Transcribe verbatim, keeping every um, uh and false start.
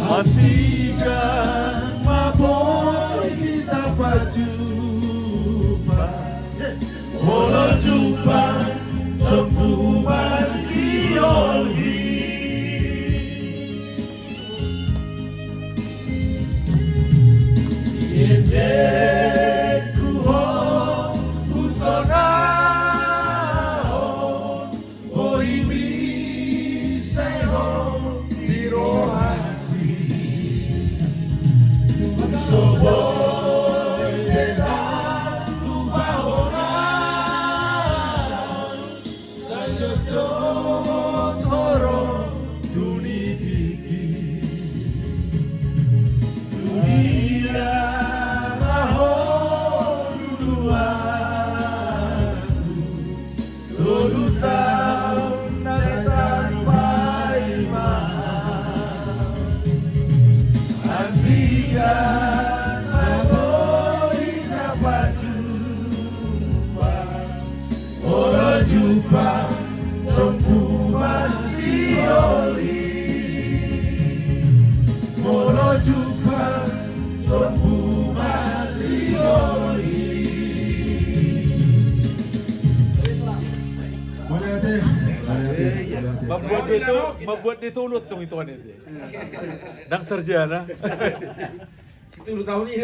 Andigan ma boi hita pajumpa, molo jumpang sombu masiol i. Endekku ho, hutonahon, bohimi sai ho di rohangku. So boi be tahu bahwa sai jotjot ho ro tu nidingki. Tudia ma ho luluanku, tolu taon na sai tarpaima. Andigan ma boi hita pajumpa, molo jumpang sombu masiol i. Molo jumpang sombu masiol i. Mauliate, mauliate, mauliate. Mambuat dia tu, mambuat dia tu ulut dong itu, ane dia. Ndang sarjana. Situlu taon i.